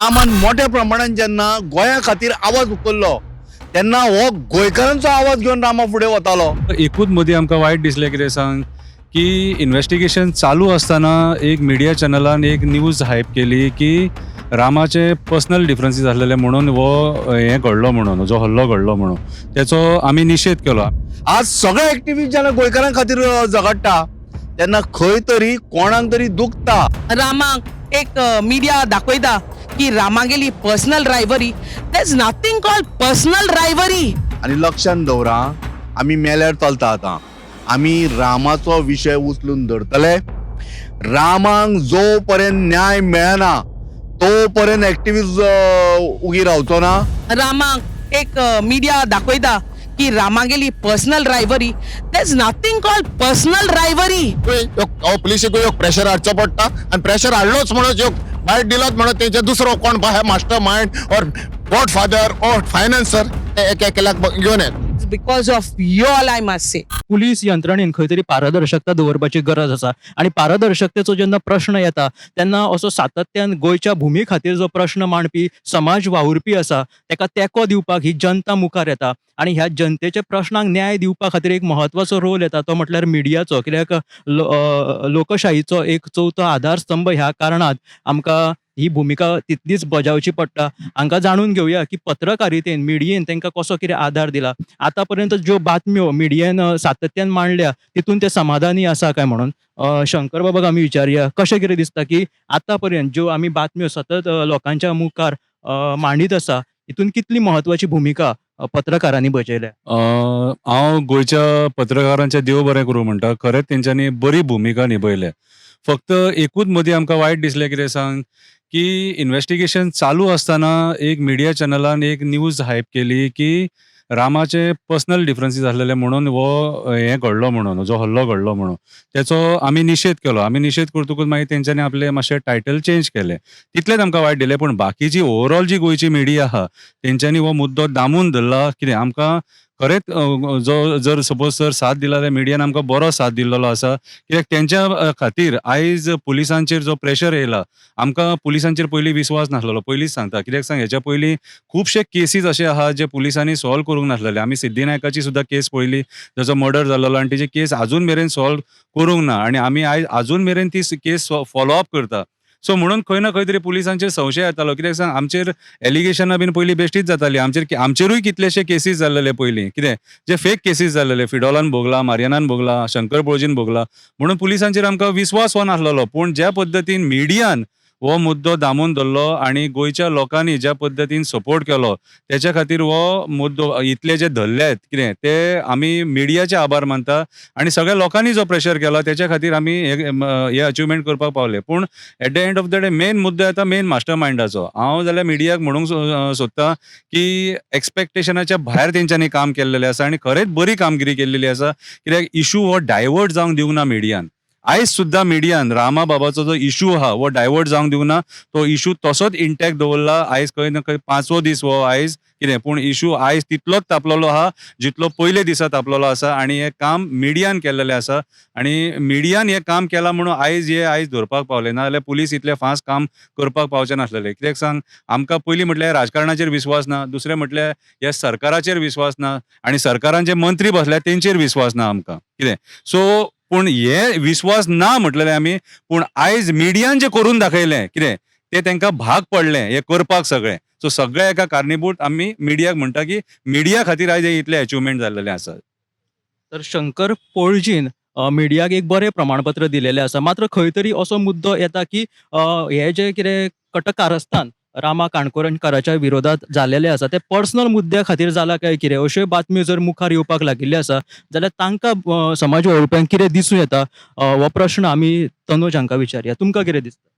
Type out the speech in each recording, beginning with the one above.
रामान मोठ्या प्रमाणात जेन्ना गोंया खातीर आवाज उखल्लो तेन्ना हो गोंयकारांचो आवाज घेवन रामा फुडें वतालो. एकूच मदीं आमकां वायट दिसलें कितें सांग की इन्वेस्टिगेशन चालू आसतना एक मिडिया चॅनलान एक न्यूज हायप केली की रामाचे पर्सनल डिफरन्सीस आसलेले म्हणून हो हें घडलो म्हणून, जो हल्लो घडलो म्हणून तेचो आमी निशेध केलो. आज सगळे एक्टिविस्ट जेन्ना गोंयकारां खातीर झगडटा तेन्ना खंय तरी कोणाक तरी दुखता. रामाक एक मिडिया दाखयता की रामागेली personal rivalry. There is nothing called personal rivalry. आनी लक्षान दवरा, आमी मेल्यार चलता. आतां आमी रामाचो विशय उचलून धरतले. रामाक जो पर्यंत न्याय मेळना तो पर्यंत एक्टिविस्ट उगी रावचो ना. रामाक एक मिडिया दाखयता की रामागेली personal rivalry. There is nothing called personal rivalry. पुलिसेकूय एक प्रेशर हाडचो पडटा आनी प्रेशर हाडलोच म्हणून एक बायट दिलोच म्हणून तेंचे दुसरो कोण master mind or god father or financer ते एक एकल्याक घेवन येत. Because of y'all, I must say. Police यंत्रणेन खंय तरी पारदर्शकता दवरपाची गरज आसा आनी पारदर्शकतेचो जेन्ना प्रश्न येता तेन्ना असो सातत्यान गोंयच्या भुमी खातीर जो प्रश्न मांडपी समाज वावुरपी आसा तेका तेंको दिवपाक ही जनता मुखार येता आनी ह्या जनतेच्या प्रश्नांक न्याय दिवपा खातीर एक म्हत्वाचो रोल येता तो म्हटल्यार मिडियाचो. कित्याक लोकशाहीचो एक चवथो आधारस्तंभ ह्या कारणान आमकां ही भुमिका तितलीच बजावची पडटा. हांकां जाणून घेवया की पत्रकारितेन मिडियेन तांकां कसो कितें आदार दिला, आतां पर्यंत ज्यो बातम्यो मिडियेन सातत्यान मांडल्या तितून ते समाधानी आसा काय म्हणून. शंकर बाबाक आमी विचारया, कशें कितें दिसता की आतां पर्यंत ज्यो आमी बातम्यो सतत लोकांच्या मुखार मांडीत आसा हितून कितली म्हत्वाची भुमिका पत्रकारांनी बजयल्या? हांव गोंयच्या पत्रकारांचें देव बरें करूं म्हणटा. खरेंच तेंच्यांनी बरी भुमिका निभयल्या. फक्त एकूच मदीं आमकां वायट दिसलें कितें सांग की इन्वेस्टिगेशन चालू आसतना एक मिडिया चॅनलान एक न्यूज हायप केली की रामाचे पर्सनल डिफरन्सीस आसलेले म्हणून हो हें घडलो म्हणून, जो हल्लो घडलो म्हणून तेचो आमी निशेध केलो. आमी निशेध करतकूच मागीर तेंच्यांनी आपले मातशे टायटल चेंज केले, तितलेंच आमकां वायट दिलें. पूण बाकीची ओवरऑल जी गोंयची मिडिया आहा तेंच्यांनी हो मुद्दो दामून धरला. कितें आमकां खरेंच जो जर सपोज जर साथ दिला जाल्यार मिडियान आमकां बरो साथ दिल्लो आसा. कित्याक तेंच्या खातीर आयज पुलिसांचेर जो प्रेशर येयला, आमकां पुलिसांचेर पयलीं विस्वास नासलेलो, पयलींच सांगता. कित्याक सांग, हेच्या पयलीं खुबशे केसीस अशे आहा जे पुलिसांनी सॉल्व करूंक नासलेले. आमी सिद्धी नायकाची सुद्दां केस पळयली, जाचो मर्डर जाल्लो आनी तेजी केस आजून मेरेन सॉल्व करूंक ना आनी आमी आयज आजून मेरेन ती केस फॉलो अप करता. सो म्हणून खंय ना खंय तरी पुलिसांचेर संशय येतालो. कित्याक सांग, आमचेर एलिगेशनां बीन पयलीं बेश्टीच जाताली. आमचेरूय कितलेशे केसीस जाल्लेले पयलीं, कितें जे फेक केसीस जाल्लेले, फिडोलान भोगला, मारियानान भोगला, शंकर पोळजीन भोगला, म्हणून पुलिसांचेर आमकां विस्वास हो नासलेलो. पूण ज्या पद्दतीन मिडियान हो मुद्दो दामून धरलो आनी गोंयच्या लोकांनी ज्या पद्दतीन सपोर्ट केलो तेच्या खातीर हो मुद्दो इतले जे धरल्यात कितें ते आमी मिडियाचे आभार मानता आनी सगळ्या लोकांनी जो प्रेशर केला तेच्या खातीर आमी हे अचिवमेंट करपाक पावले. पूण at the end of the day main मुद्दो येता मेन मास्टर मायंडाचो. हांव जाल्यार मिडियाक म्हणूंक सोदता की एक्सपेक्टेशनाच्या भायर तेंच्यांनी काम केल्लेलें आसा आनी खरेंच बरी कामगिरी केल्लेली आसा. कित्याक इशू हो डायवर्ट जावंक दिवंक ना मिडियान. आयज सुद्दां मिडियान रामा बाबाचो जो इशू आहा हो डायवर्ट जावंक दिवंक ना, तो इशू तसोच इंटॅक्ट दवरला. आयज खंय ना खंय पांचवो दीस हो आयज कितें, पूण इशू आयज तितलोच तापलेलो आहा जितलो पयले दिसा तापलेलो आसा आनी हें काम मिडियान केल्लेलें आसा आनी मिडियान हें काम केलां म्हणून आयज हे आयज धरपाक पावले, नाजाल्यार पुलीस इतले फास्ट काम करपाक पावचे नासलेले. कित्याक सांग, आमकां पयलीं म्हटल्यार राजकारणाचेर विस्वास ना, दुसरें म्हटल्यार ह्या सरकाराचेर विस्वास ना आनी सरकारान जे मंत्री बसल्या तेंचेर विस्वास ना आमकां कितें. सो पूण हे विस्वास ना म्हटलेले आमी, पूण आयज मिडियान जे करून दाखयलें कितें ते तेंकां भाग पडलें हें करपाक सगळें. सो सगळ्या एका कारणीभूत आमी मिडियाक म्हणटा की मिडिया खातीर आयज हे इतलें अचिवमेंट जाल्लेलें आसा. तर शंकर पोळजीन मिडियाक एक बरें प्रमाणपत्र दिलेलें आसा. मात्र खंय तरी असो मुद्दो येता की हे जे कितें कटकारस्थान रामा काणकोणकाराच्या विरोधात जालेले आसा ते पर्सनल मुद्द्या खातीर जाला काय कितें अश्यो बातम्यो जर मुखार येवपाक लागिल्ल्यो आसा जाल्यार तांकां समाज वावुरप्यांक कितें दिसूं येता, हो प्रश्न आमी तनोज हांकां विचारया. तुमकां कितें दिसता?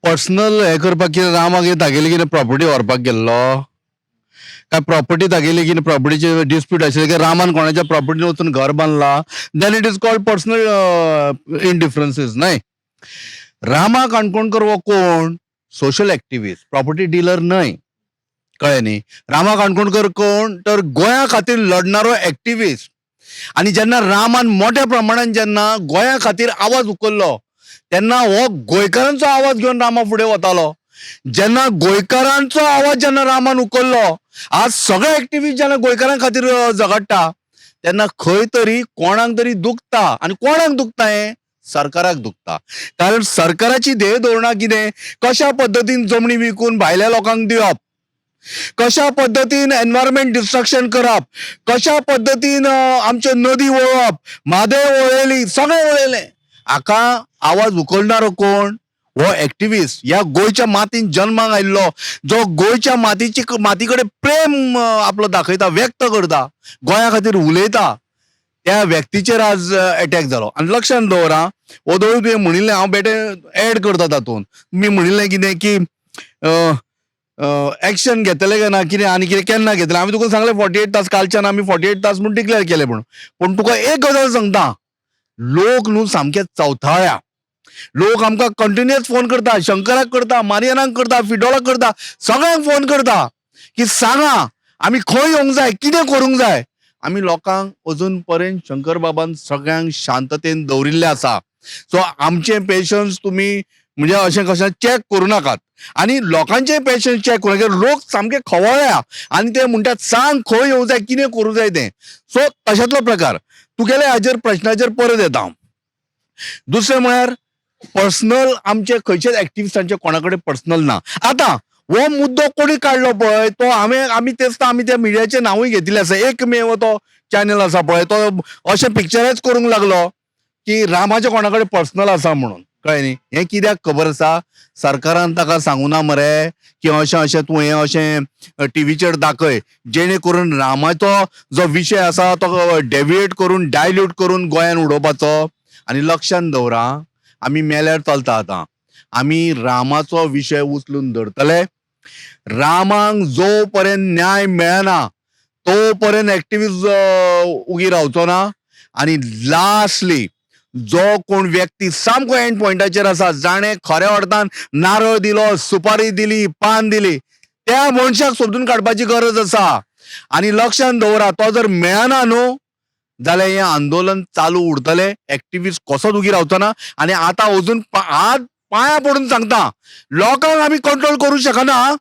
पर्सनल हें करपाक कितें रामाक तागेली कितें प्रॉपर्टी व्हरपाक गेल्लो काय प्रॉपर्टी तागेली कितें प्रॉपर्टीचे डिस्प्यूट आशिल्ले काय रामान कोणाच्या प्रॉपर्टीन वचून घर बांदला, then it is called personal indifferences. न्हय, रामा काणकोणकर हो कोण? सोशल एक्टिविस्ट, प्रॉपर्टी डिलर न्हय, कळ्ळें न्ही? रामा काणकोणकर कोण तर गोंया खातीर लढणारो एक्टिविस्ट. आनी जेन्ना रामान मोठ्या प्रमाणान जेन्ना गोंया खातीर आवाज उखल्लो तेन्ना हो गोंयकारांचो आवाज घेवन रामा फुडें वतालो. जेन्ना गोंयकारांचो आवाज जेन्ना रामान उखल्लो, आज सगळे एक्टिविस्ट जेन्ना गोंयकारां खातीर झगडटा तेन्ना खंय तरी कोणाक तरी दुखता. आनी कोणाक दुखता हें? सरकाराक दुखता. कारण सरकाराची ध्येय धोरणां कितें, कशा पद्दतीन जमनी विकून भायल्या लोकांक दिवप, कशा पद्दतीन एनवायरमेंट डिस्ट्रक्शन करप, कशा पद्दतीन आमच्यो नदी वळोवप, म्हादय वळयली, सगळें वळयलें. हाका आवाज उखलणारो कोण? हो एक्टिविस्ट, ह्या गोंयच्या मातीन जन्माक आयिल्लो, जो गोंयच्या मातीची माती कडेन प्रेम आपलो दाखयता, व्यक्त करता, गोंया खातीर उलयता, त्या व्यक्तीचेर आज एटॅक जालो. आनी लक्षांत दवर आं, ओदोळू तुवें म्हणिल्लें, हांव बेठें एड करता तातूंत. तुमी म्हणिल्लें कितें की एक्शन घेतले काय ना, कितें आनी कितें केन्ना घेतले. आमी तुका सांगलें 48 तास, कालच्यान आमी 48 तास म्हूण डिक्लेअर केले म्हणून. पूण तुका एक गजाल सांगता, लोक न्हू सामके चवथाळ्या. लोक आमकां कंटिन्युअस फोन करता, शंकराक करता, मारियानाक करता, फिडोलाक करता, सगळ्यांक फोन करता की सांगा आमी खंय येवंक जाय, कितें करूंक जाय. आमी लोकांक अजून पर्यंत शंकर बाबान सगळ्यांक शांततेन दवरिल्लें आसा. सो आमचे पेशन्स तुमी म्हणजे अशें कशें चॅक करूं नाकात आनी लोकांचे पेशन्स चॅक करूं नाकात. लोक सामके खवळ्या आनी ते म्हणटात सांग खंय येवंक जाय, कितें करूं जाय तें. सो तशातलो प्रकार तुगेले हाजेर प्रश्नाचेर परत येता हांव. दुसरें म्हळ्यार पर्सनल आमचे खंयच्याच एक्टिविस्टांचे कोणा कडेन पर्सनल ना. आतां हो मुद्दो कोणी काडलो पळय तो हांवें, आमी तेच आमी त्या मिडियाचें नांवूय घेतिल्लें आसा. एकमेव तो चॅनल आसा पळय तो अशें पिक्चरायज करूंक लागलो की रामाचें कोणा कडेन पर्सनल आसा म्हणून. कळ्ळें न्ही? हें कित्याक खबर आसा, सरकारान ताका सांगूना मरे की अशें अशें तूं हें अशें टिवीचेर दाखय जेणे करून रामाचो जो विशय आसा तो डेविएट करून डायल्यूट करून गोंयान उडोवपाचो. आनी लक्षांत दवरा, आमी मेल्यार चलता आतां, आमी रामाचो विशय उचलून धरतले. रामाक जो पर्यंत न्याय मेळना तो पर्यंत एक्टिविस्ट उगी रावचो ना. आनी लास्टली जो कोण व्यक्ती सामको एंड पॉयंटाचेर आसा, जाणें खऱ्या अर्थान नारळ दिलो, सुपारी दिली, पान दिली, त्या मनशाक सोदून काडपाची गरज आसा. आनी लक्षांत दवरा, तो जर मेळना न्हू जाल्यार हें आंदोलन चालू उरतलें. एक्टिविस्ट कसोच उगी रावचो ना. आनी आतां अजून हात पांयां पडून सांगता, लोकांक आमी कंट्रोल करूं शकना,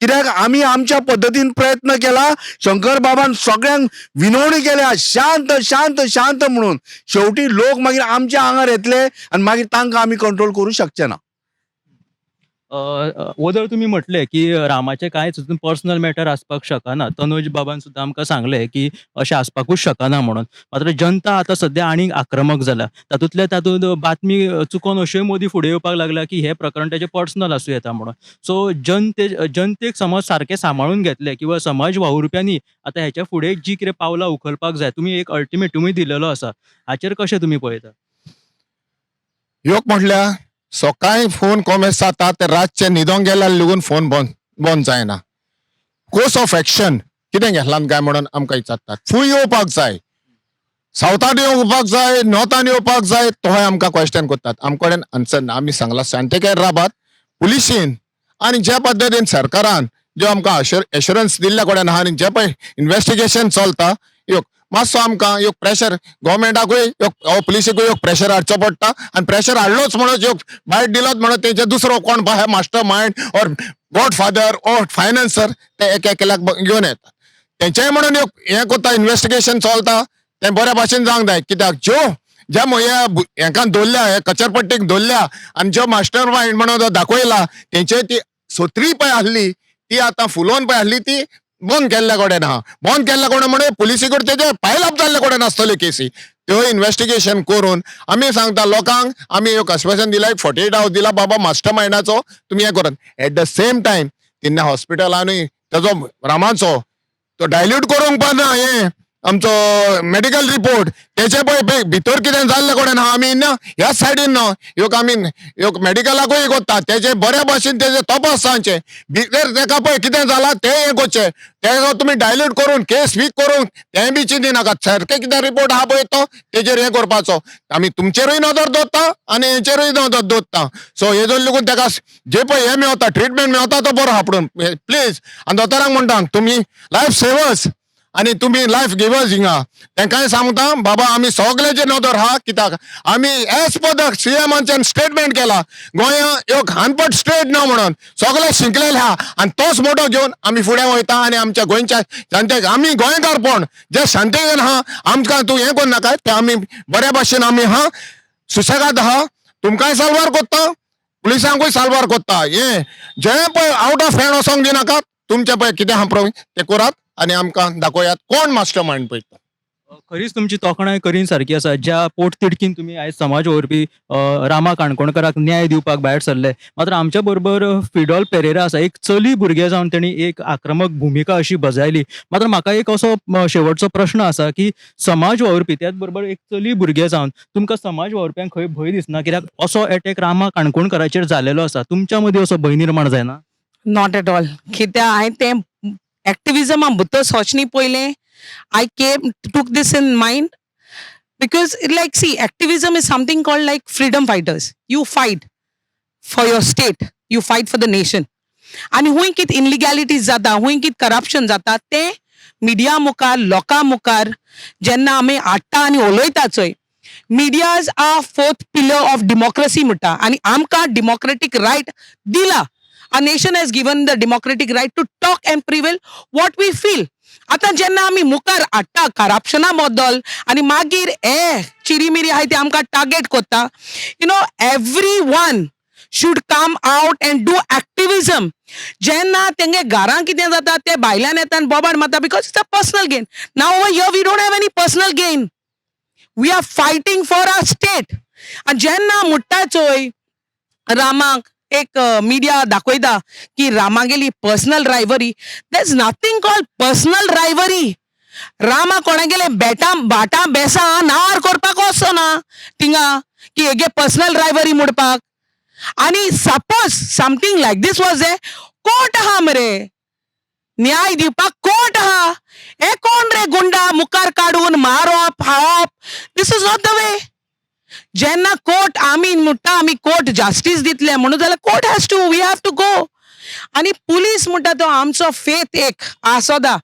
कित्याक आमी आमच्या पद्दतीन प्रयत्न केला. शंकर बाबान सगळ्यांक विनवणी केल्या शांत शांत शांत म्हणून. शेवटी लोक मागीर आमच्या आंगार येतले आनी मागीर तांकां आमी कंट्रोल करूं शकचे ना. वदळ तुमी म्हटलें की रामाचें कांयच पर्सनल मॅटर आसपाक शकना. तनोज बाबान सुद्दां आमकां सांगलें की अशें आसपाकूच शकना म्हणून. मात्र जनता आतां सद्या आनीक आक्रमक जाल्या. तातूंतल्या तातूंत बातमी चुकोन अश्योय मदीं फुडें येवपाक लागल्या की हें प्रकरण तेजें पर्सनल आसूं येता म्हणून. सो जनतेक समज सारकें सांबाळून घेतलें किंवा समाज वावुरप्यांनी आतां हेच्या फुडें जी कितें पावलां उखलपाक जाय, तुमी एक अल्टिमेटमूय दिलेलो आसा, हाचेर कशें तुमी पळयता? योग म्हटल्यार सकाळी फोन कोमेस जाता ते रातचे न्हिदोंक गेल्यार लेगून फोन बंद बंद जायना. कोर्स ऑफ एक्शन कितें घेतलां काय म्हणून आमकां विचारतात. फूंय येवपाक जाय, सावथान येवपाक जाय, नॉर्थान येवपाक जाय, तोय आमकां क्वेश्चन करतात. आम कडेन आन्सर ना. आमी सांगलां शांतकाय राबात पुलिशीन आनी ज्या पद्दतीन सरकारान ज्यो आमकां एश्युरन्स दिल्ल्या कडेन आहा आनी जे पळय इन्वेस्टिगेशन चलता, योग मातसो आमकां एक प्रेशर गोवोरमेंटाकूय पुलिसीकूय एक प्रेशर हाडचो पडटा. आनी प्रेशर हाडलोच म्हणून एक बायट दिलोच म्हणून तेजे दुसरो कोण master mind or god father or financer ते एक एकल्याक घेवन येतात. तेंचेय म्हणून एक हें करता, इन्वेस्टिगेशन चलता तें बऱ्या भाशेन जावंक जाय. कित्याक ज्यो ज्या हेंका दवरल्या, हे कचरपट्टीक दवरल्या आनी ज्यो मास्टर मायंड म्हणून जो दाखयला तेंचे ती सोत्री पळय आहली ती आतां फुलोवन पळय आहली ती बंद केल्ल्या कडेन आहा. बंद केल्ल्या कडेन म्हणजे पुलिसी कडेन तेजे पायल अप जाल्ले कडेन आसतल्यो केसी. त्यो इन्वेस्टिगेशन करून आमी सांगता लोकांक, आमी एक आश्वासन दिला, एक 48 आवर्स दिला, बाबा मास्टर मायंडाचो तुमी हें करात. एट the same time तेन्ना हॉस्पिटलानूय तेजो रामाचो तो डायल्यूट करूंक पाना हें आमचो मेडिकल रिपोर्ट तेचे पळय भितर कितें जाल्ले कडेन आहा. आमी ना ह्या सायडीन न्हू ह्यो आमी ह्यो मेडिकलाकूय कोत्ता तेजे बऱ्या भाशेन तेजे तपास जावचे, भितर तेका पळय कितें जालां तें हें करचें. तेका तुमी डायल्यूट करून केस वीक करून तें बी चिंती नाकात. सारकें कितें रिपोर्ट आहा पळय तो तेजेर हें करपाचो. आमी तुमचेरूय नदर दवरता आनी हेचेरूय नदर दवरता. सो हेजो लागून तेका जे पळय हें मेवता, ट्रिटमेंट मेवता तो बरो आहा. पूण प्लीज आनी दोतोरांक म्हणटा तुमी लायफ सेवर्स. आनी तुमी लायफ गिवर्स हिंगा. तेंकांय सांगता बाबा, आमी सगळ्याचे नदर आहा, कित्याक आमी एज पर the सीएमाच्यान स्टेटमेंट केला, गोंया एक हानपट स्टेट ना म्हणून सगळे शिकलेले आहा आनी तोच मोटो घेवन आमी फुडें वयता. आनी आमच्या गोंयच्या जनतेक, आमी गोंयकारपण जे शांतीन आहा, आमकां तूं हें करनाका, तें आमी बऱ्या भाशेन आमी आहा, सुशेगाद आहा. तुमकांय साल्वार कोत्ता, पुलिसांकूय साल्वार कोत्ता. हें जे पळय आवट ऑफ हँड वचोंक दिनाकात. तुमचें पळय कितें आहा प्रॉब्लेम तें करात आनी आमकां दाखयात कोण मास्टर मायंड पळय तो. खरीच तुमची तोखणाय करीन सारकी आसा, ज्या पोटतिडकीन तुमी आयज समाज वावुरपी रामा काणकोणकाराक न्याय दिवपाक भायर सरले. मात्र आमच्या बरोबर फिडॉल पेरेरा आसा. एक चली भुरगें जावन तेणी एक आक्रमक भुमिका अशी बजायली. मात्र म्हाका एक असो शेवटचो प्रश्न आसा की समाज वावुरपी, त्याच बरोबर एक चली भुरगें जावन तुमकां समाज वावुरप्यांक खंय भंय दिसना? कित्याक असो एटॅक रामा काणकोणकाराचेर जालेलो आसा, तुमच्या मदीं असो भंय निर्माण जायना? Not at all. कित्याक हांवें तें एक्टिविजमा भितर सोचनी पयलें I came took this in mind because, like, see, activism is something called like freedom fighters. You fight for your state, you fight for the nation. आनी हुंय कित इनलिगॅलिटीज जाता, हुंय कित करप्शन जाता, तें मिडिया मुखार, लोकां मुखार जेन्ना आमी हाडटा आनी उलयता चोय. Medias are fourth pillar of democracy म्हणटा आनी आमकां डेमोक्रेटीक रायट दिला. A nation has given the democratic right to talk and prevail what we feel. आतां जेन्ना आमी मुखार हाडटा करप्शना बद्दल आनी मागीर हे चिरीमिरी आहाय ते आमकां टार्गेट कोत्ता. Everyone should come out and do activism. जेन्ना तेंगे घरां कितें जाता, ते भायल्यान येता आनी बोबाड मारता because it's a personal gain. Now over here we don't have any personal gain. We are fighting for our state. आनी जेन्ना म्हणटा चोय, रामाक एक मिडिया दाखयता की रामागेली personal rivalry. There is nothing called personal rivalry. Rama कोणागेले बेटां भाटां बेसां नांवार करपाक वचना थिंगा की हेगे पर्सनल रायवरी म्हणपाक. आनी suppose something like this was a court आहा मरे, न्याय दिवपाक कोर्ट आहा. हे कोण रे गुंडा मुखार काडून मारप खावप? This is not the way. जेन्ना कोर्ट, आमी म्हणटा आमी कोर्ट जस्टीस दितले म्हणून जाल्यार court has to, we have to go. आनी पुलीस म्हणटा तो आमचो फेथ एक आसोदा.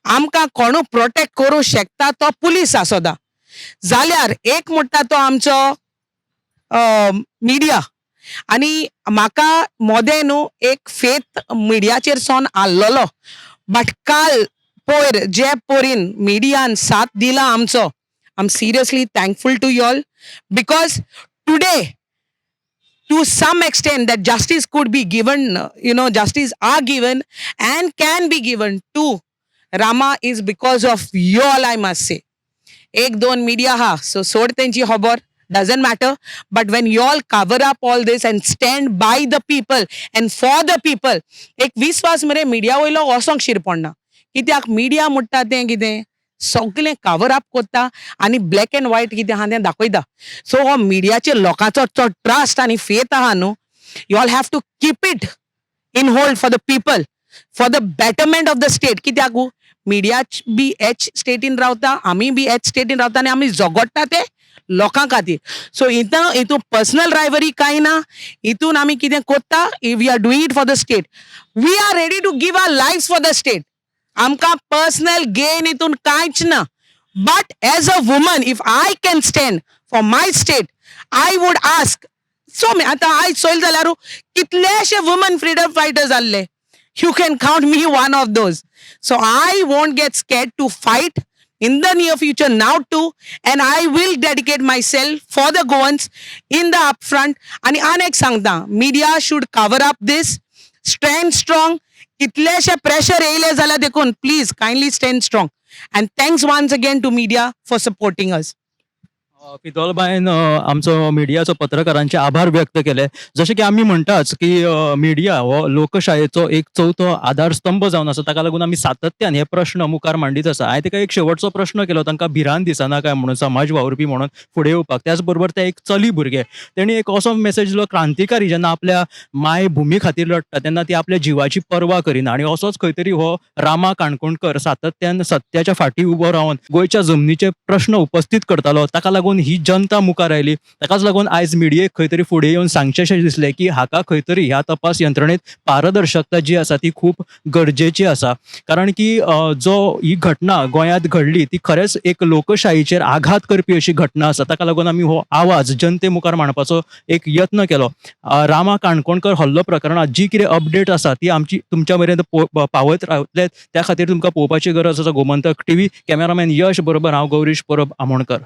आमकां कोणू प्रोटेक्ट करूं शकता तो पुलीस आसोदा. जाल्यार एक म्हणटा तो आमचो मिडिया. आनी म्हाका मोदें न्हू एक फेथ मिडियाचेर सोन आहलोलो, बट काल पयर जे पोरीन मिडियान साथ दिला आमचो, I am seriously thankful to y'all because today to some extent that justice could be given, justice are given and can be given to Rama is because of you all, I must say. एक दोन media हा so सोड तेंची खबर, doesn't matter, but when you all cover up all this and stand by the people and for the people, एक विस्वास मरे media वयलो वचोंक शिर पडना. कित्याक मिडिया म्हणटा तें कितें सगळें कवर अप कोत्ता आनी ब्लॅक एंड व्हायट कितें आहा तें दाखयता. सो हो मिडियाचेर लोकांचो तो ट्रस्ट आनी फेथ आहा न्हू, you all have to keep it in hold for the people, for the betterment of the state. कित्याक मिडिया बी एच स्टेटीन रावता, आमी बी एच स्टेटीन रावता आनी आमी झगडटा ते लोकां खातीर. सो हितून हितून पर्सनल रायवरी कांय ना. हितून आमी कितें कोत्ता, we are doing it for the state. We are ready to give our life for the state. आमकां पर्सनल गेन हितून कांयच ना. But as a woman, if I can stand for my state, I would ask so. आतां आयज चोयलें जाल्यार कितलेशे woman freedom fighters जाल्ले. You can count me one of those. So I won't get scared to fight in the near future now too, and I will dedicate myself for the Goans in the upfront. आनी आनी एक सांगता, media should cover up this, stand strong. कितलेशे pressure येयले जाल्यार देखून please kindly stand strong, and thanks once again to media for supporting us. फिदोलबायन आमचो मिडियाचो, पत्रकारांचे आभार व्यक्त केले. जशें की आमी म्हणटाच की मिडिया हो लोकशायेचो एक चवथो आधारस्तंभ जावन आसा. ताका लागून आमी सातत्यान हे प्रश्न मुखार मांडीत आसा. हांवें ताका एक शेवटचो प्रश्न केलो, तांकां भिरांत दिसना काय म्हणून समाज वावुरपी म्हणून फुडें येवपाक. त्याच बरोबर ते एक चली भुरगें, तेणी एक असो मेसेज दिलो, क्रांतिकारी जेन्ना आपल्या मायभुमी खातीर लडटा तेन्ना ती आपल्या जिवाची पर्वा करिना. आनी असोच खंय तरी हो रामा काणकोणकर सातत्यान सत्याच्या फाटी उबो रावन गोंयच्या जमनीचे प्रश्न उपस्थित करतालो. ताका लागून लागून ही जनता मुखार आयली. ताकाच लागून आयज मिडियेक खंय तरी फुडें येवन सांगचेंशें दिसलें की हाका खंय तरी ह्या तपास यंत्रणेत पारदर्शकता जी आसा ती खूब गरजेची आसा. कारण की जो ही घटना गोंयांत घडली ती खरेंच एक लोकशाहीचेर आघात करपी अशी घटना आसा. ताका लागून आमी हो आवाज जनते मुखार मांडपाचो एक यत्न केलो. रामा काणकोणकर हल्लो प्रकरणात जी कितें अपडेट आसा ती आमची तुमच्या मेरेन पावयत रावतले. त्या खातीर तुमकां पळोवपाची गरज आसा गोमंतक टीव्ही. कॅमेरामॅन यश बरोबर हांव गौरीश परब आमोणकर.